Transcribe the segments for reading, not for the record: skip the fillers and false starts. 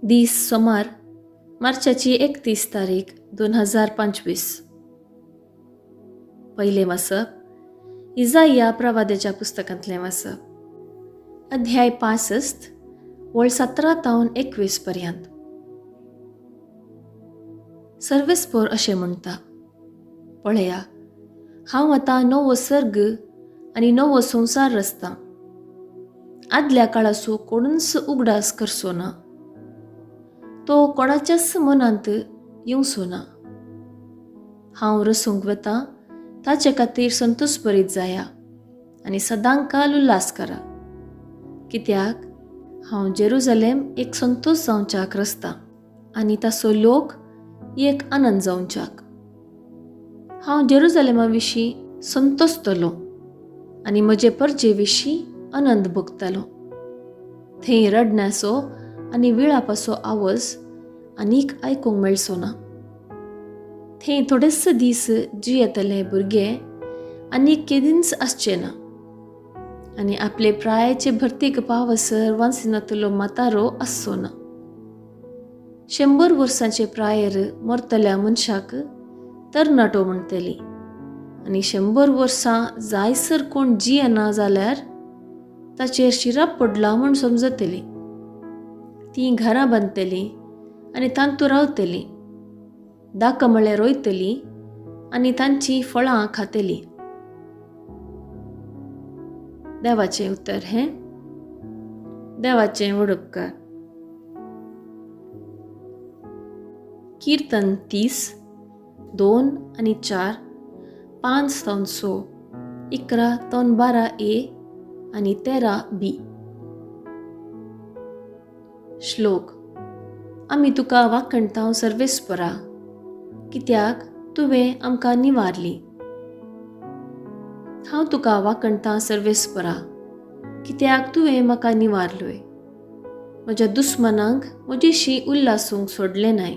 दीस सोमार, मार्चाची 31 तारीख 2025. पयलें वाचप इजाया प्रवाद्याच्या पुस्तकांतलें वाचप, अध्याय 65, वळ 17 तावन 21 पर्यंत. सर्वेस्पोर अशें म्हणटा, पळया, हांव आतां नवो सर्ग आनी नवो संवसार रचतां. आदल्या काळाचो कोणूच उगडास करचो ना, तो कोणाच्याच मनांत येवचो ना. हांव रसूंक वता ताचे खातीर संतोश बरीत जाया आनी सदांकाल उल्हास करा, कित्याक हांव जेरुजलेम एक संतोश जावच्याक रचतां आनी ताचो लोक एक आनंद जावच्याक. हांव जेरुजलेमा विशीं संतोसतलो आनी म्हजे परजे विशीं आनंद भोगतलो. थंय रडण्याचो आनी विळापाचो आवाज आनीक आयकूंक मेळचो ना. थंय थोडेच दीस जियेतले भुरगे आनीक केदींच आसचे ना आनी आपले प्रायेचे भरतीक पावसर वांचनातलो म्हातारो आसचो ना. 100 वर्सांचे प्रायेर मरतल्या मनशाक तरणाटो म्हणटली आनी 100 वर्सां जायसर कोण जियेना जाल्यार ताचेर शिराप पडला म्हूण समजतली. तीं घरां बांदतलीं आनी तांतू रावतलीं, दाकमळे रोयतलीं आनी तांचीं फळां खातलीं. देवाचें उतर हें. देवाचें वडपकार. किर्तन 30, 2 आनी 4, 5 तावन 6, 11 तावन 12 ए आनी 13 बी. श्लोक. आमी तुका वाखणतांव सर्वेस्परा, कित्याक तुवें आमकां निवारली. हांव तुका वाखणतां सर्वेस्परा, कित्याक तुवें म्हाका निवारलोय. म्हज्या दुस्मनांक म्हजेशी उल्हासूंक सोडलें नाय.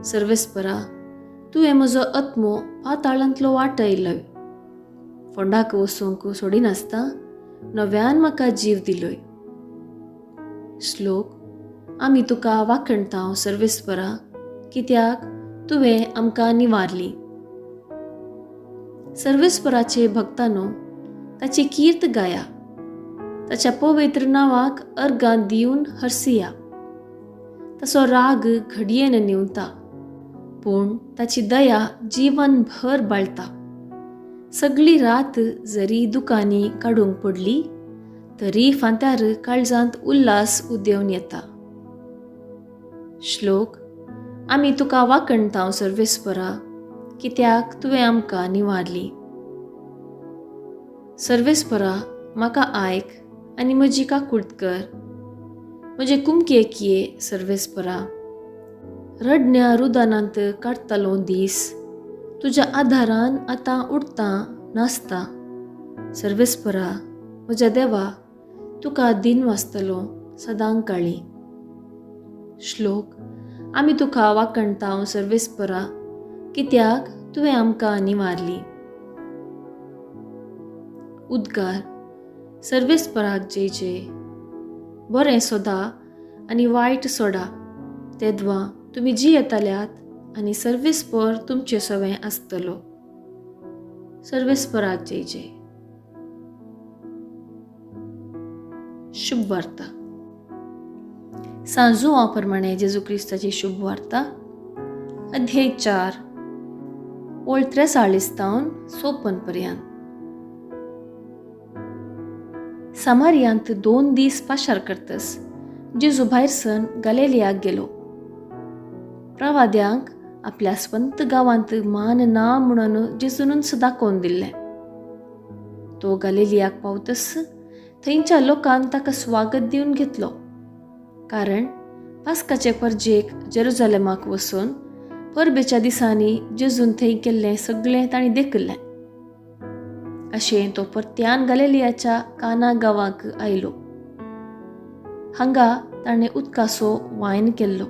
सर्वेस्परा, तुवें म्हजो आत्मो पाताळांतलो वाटयलोय. फोंडाक वचूंक सोडिनासतना नव्यान म्हाका जीव दिलोय. श्लोक. आमी तुका वाखणतांव सर्वेस्परा, कित्याक तुवें आमकां निवारली. सर्वेस्पराचे भक्तानो, ताची कीर्त गाया, ताच्या पवित्र नांवाक अर्गां दिवन हरसिया. ताचो राग घडयेन न्हिवता, पूण ताची दया जीवनभर बाळता. सगळी रात जरी दुकांनी काडूंक पडली तरी फांत्यार काळजांत उल्हास उदेवन येता. श्लोक. आमी तुका वाखणतांव सर्वेस्परा, कित्याक तुवें आमकां निवारली. सर्वेस्परा, म्हाका आयक आनी म्हजी काकूट कर. म्हजे कुमकेक ये सर्वेस्परा. रडण्या रुदानांत काडटलो दीस, तुज्या आदारान आतां उठता नाचता. सर्वेस्परा, म्हज्या देवा, तुका दिन वाचतलो सदां काळी. श्लोक. आमी तुका वाखणतांव सर्वेस्परा, कित्याक तुवें आमकां निवारली. उद्गार. सर्वेस्पराक जय जय. बरें सोदा आनी वायट सोडा, तेदवा तुमी जियेतल्यात आनी सर्वेस्पर तुमचे सवें आसतलो. सर्वेस्पराक जय जय. शुभ वार्ता. सांत जुवांव प्रमाणे जेजू क्रिस्ताची शुभ वार्ता, अध्याय 4, ओळ 43 तावन 54 पर्यंत. सामारियांत 2 दीस पाशार करतस जेजू भायर सन गालेलियाक गेलो. प्रवाद्यांक आपल्या स्वंत गांवांत मान ना म्हणून जेजूनच दाखोवन दिल्लें. तो गालेलियाक पावतस थंयच्या लोकान ताका स्वागत दिवन घेतलो, कारण पास्काचे परजेक जेरुजलेमाक वचून परबेच्या दिसांनी जेजून थंय केल्लें सगळें तांणी देखिल्लें. अशें तो परत्यान गालेलियाच्या काना गांवाक आयलो. हांगा ताणें उदकाचो वायन केल्लो.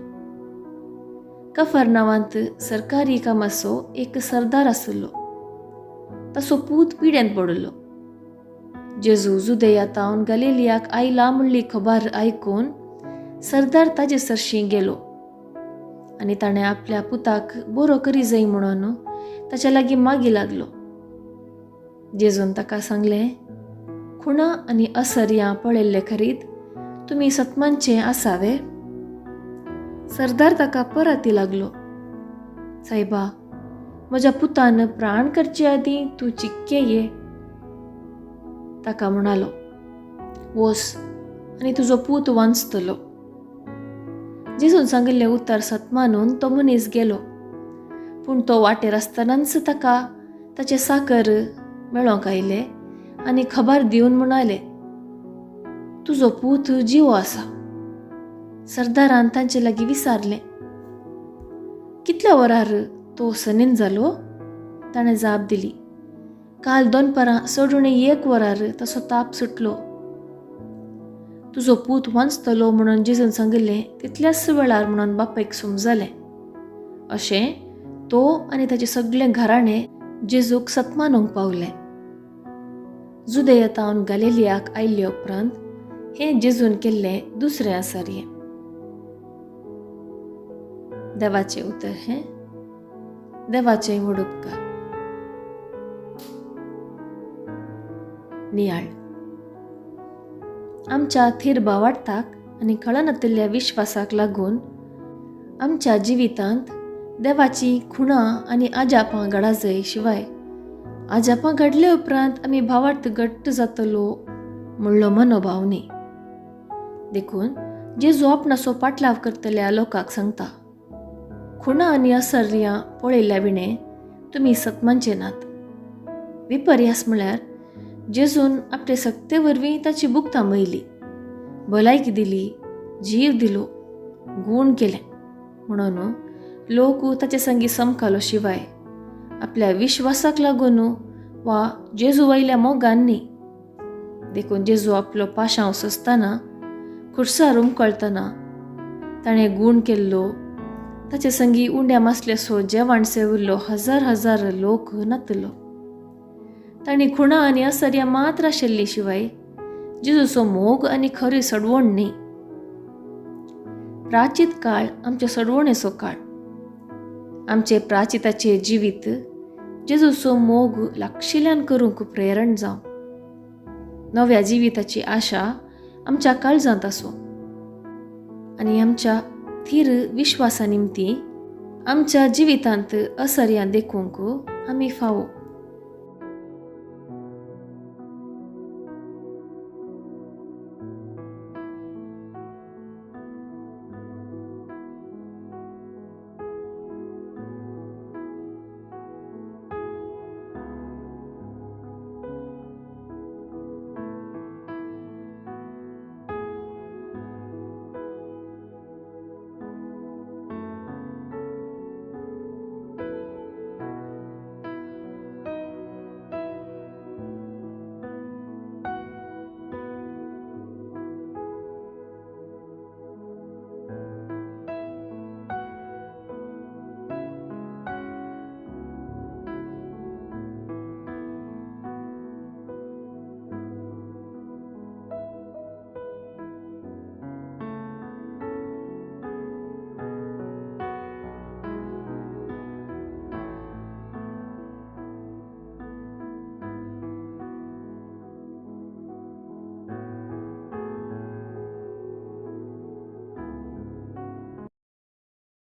कफरनावांत सरकारी कामाचो एक सरदार आशिल्लो. ताचो पूत पिड्यांत पडिल्लो. जेजू जुदेया तावन गलेलियाक आयला म्हणली खबर आयकून सरदार ताजे सरशीं गेलो आनी ताणें आपल्या पुताक बरो करी जाय म्हणून ताच्या लागीं मागी लागलो. जेजून ताका सांगलें, खुणा आनी असर्यां पळयल्ले खरीत तुमी सतमानचे आसावे? सरदार ताका परती लागलो, सायबा, म्हज्या पुतान प्राण करचे आदीं तूं चिक्के ये. ताका म्हणालो, वोस आनी तुजो पूत वांचतलो. जेजून सांगिल्लें उतर सत मानून तो मनीस गेलो. पूण तो वाटेर आसतनाच ताका ताचे साकर मेळोंक आयले आनी खबर दिवन म्हणाले, तुजो पूत जिवो आसा. सरदारान तांचे लागीं विचारलें, कितल्या वरार तो सनीन जालो? ताणें जाप दिली, काल दनपारां चड 1 वरार तसो ताप सुटलो. तुजो पूत वांचतलो म्हणून जेजून सांगिल्लें तितल्याच वेळार म्हणून बापायक समजलें. अशें तो आनी ताचे सगळे घराणे जेजूक सतमानूंक पावले. जुदेयतावन गालिलियाक आयिल्ले उपरांत हें जेजून केल्लें दुसरें आसर्यें. देवाचें उतर हें देवाचें व्हड उपकार. नियाळ. आमच्या थीर भावार्थाक आनी कळनातिल्ल्या विश्वासाक लागून आमच्या जिवितांत देवाची खुणां आनी आजापां घडा जाय शिवाय आजापां घडले उपरांत आमी भावार्थ घट्ट जातलो म्हणलो मनोभाव न्ही. देखून जेजू आपणाचो पाटलाव करतल्या लोकांक सांगता, खुणां आनी असर्यां पळयल्या विणें तुमी सतमानचे नात. विपर्यास म्हळ्यार जेजून आपले सक्ते वरवीं ताची बुकतां मयली, भलायकी दिली, जीव दिलो, गूण केलें म्हणून लोक ताचे संगी समकालो शिवाय आपल्या विश्वासाक लागून वा जेजू वयल्या मोगान न्ही. देखून जेजू आपलो पाशांव सोंसतना, खुर्सार उमकळतना ताणें गूण केल्लो, ताचे संगी उंड्या मासलेसो जेवण सेविल्लो हजार हजार लोक नातलो. तांणी खुणां आनी असर्या मात्र आशिल्ली शिवाय जेजूचो मोग आनी खरी सडवण न्ही. प्राचीत काळ आमचे सडवणेचो काळ. आमचे प्राचिताचे जिवीत जेजूचो मोग लागशिल्ल्यान करूंक प्रेरण जावं. नव्या जिविताची आशा आमच्या काळजांत आसूं आनी आमच्या थीर विश्वासा निमती आमच्या जिवितांत असर्यां देखूंक आमी फावो.